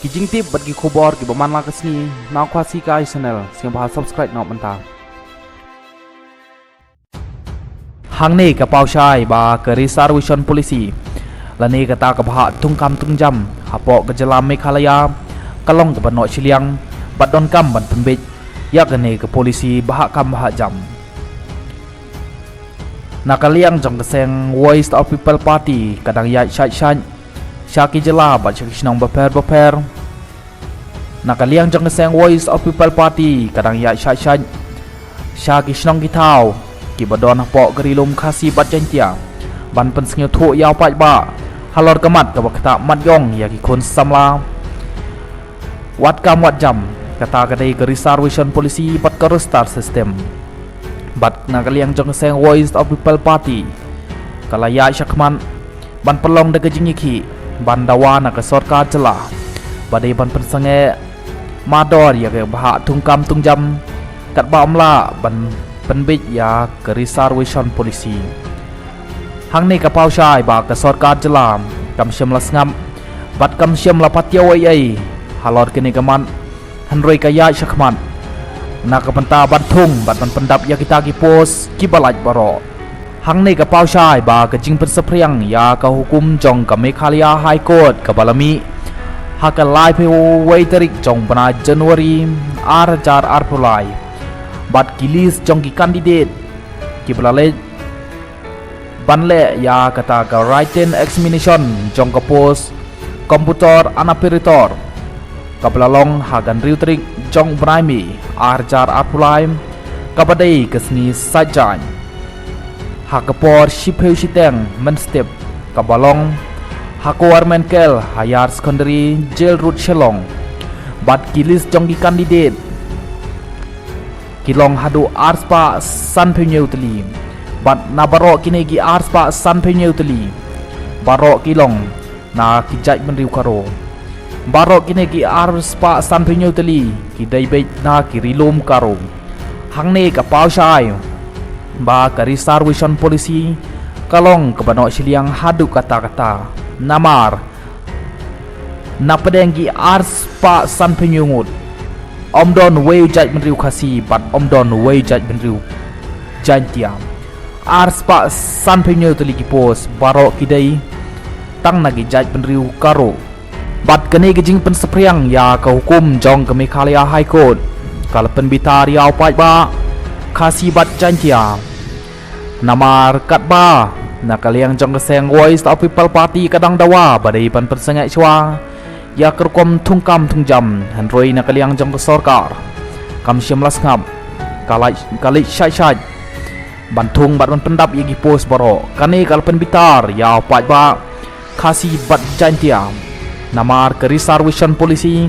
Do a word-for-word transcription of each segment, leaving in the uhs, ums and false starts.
Ki jingtip bad ki khubor kiba man la ka sngi na Khasi Kai Channel, sngewbha subscribe noh mynta. Hangne ka paw shai ba ka Reservation Policy lane kata ka bhah thungkam thungjam hapoh ka jylla Meghalaya ka long kaba noh shiliang bad donkam ban pynbeit ïa kane ka policy bhah kam bhah jam. Na ka liang jong ka seng Voice of People Party ka dang ïaid shait shait sha ki jylla bad sha ki shnong bapher bapher. Na ka liang jong ka seng Voice of People Party ka dang ïaid shait shait sha ki shnong ki thaw kiba don hapoh ka Ri Lum Khasi bad Jaiñtia ban pynsngewthuh ïa u paidbah halor ka mat kaba ktah mat ïong ïa ki khun samla. Wat kam wat jam, kata ka dei ka Reservation Policy bad ka Roster System. Bad na ka liang jong ka seng Voice of People Party ka la ïaid shakhmat ban pynlong da ka jingïakhih ban dawa na ka sorkar jylla ba dei ban pynsangeh mardor ïa ka bhah thungkam thungjam katba ym lah ban pynbeit ïa ka Reservation Policy. Hangne ka paw shai ba ka sorkar jylla kam shym la sngap bad kam shym la patiaw ei ei halor kane ka mat, hynrei ka ïaid shakhmat na ka bynta ban thung bad ban pyndap ïa kita ki post kiba lait baroh. Hangne ka paw shai ba ka jingpynsaphriang ïa ka hukum jong ka Meghalaya High Court kaba la mih ha ka laiphew wei tarik jong u bnai January ar hajar arphew lai bad ki list jong ki candidate kiba la leit ban leh ïa kata ka written examination jong ka post computer operator kaba la long ha ka hynriew tarik jong u bnai May ar hajar arphew lai kaba dei ka sngi Saitjaiñ. Ha ka por shiphew shiteng mynstep kaba long ha ka Government Girls Higher Secondary Jail Road Shillong bad ki list jong ki candidate ki long haduh arspah sanphew hynñiew tylli. Bad na baroh kine ki arspah sanphew hynñiew tylli baroh ki long na ki jaitbynriew Garo. Baroh kine ki arspah sanphew hynñiew tylli ki dei beit na ki Ri Lum Garo. Hangne ka paw shai ba ka Reservation Policy ka long kaba noh shiliang haduh katta katta. Namar na pdeng ki arspah sanphew hynñiew ngut ym don uwei u jaitbynriew Khasi bad ym don uwei u jaitbynriew Jaiñtia. Arspah sanphew hynñiew tylli ki post baroh ki dei tang na ki jaitbynriew Garo. Bad kane ka jingpynsaphriang ïa ka hukum jong ka Meghalaya High Court ka la pynbitar ïa u paidbah Khasi bad Jaiñtia. Namar katba na ka liang jong ka seng Voice of People Party ka dang dawa ba dei ban pynsangeh shuwa ïa ka rukom thungkam thungjam, hynrei na ka liang jong ka sorkar kam shym la sngap, ka leit, ka leit shait shait ban thung bad ban pyndap ïa ki post baroh. Kane ka la pynbitar ïa u paidbah Khasi bad Jaiñtia. Namar ka Reservation Policy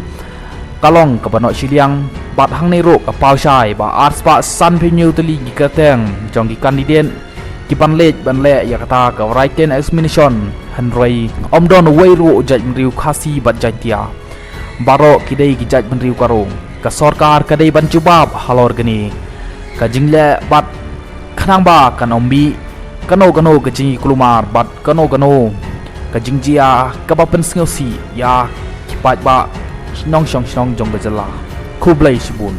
ka long kaba noh shiliang bad hangne ruh ka paw shai ba arspah sanphew hynñiew tylli ki kyrteng jong ki candidate ki ban leit ban leh ïa kata ka written examination, hynrei ym don uwei ruh u jaitbynriew Khasi bad Jaiñtia baroh ki dei ki jaitbynriew Garo. Ka sorkar ka dei ban jubab halor kane ka jingleh bad khnang ba kan ym mih kano kano ka jingïakhun bad kano kano ka jingjia kaba pynsngewsih ïa ki paidbah shnong shnong shnong jong ka jylla. Khublei shibun.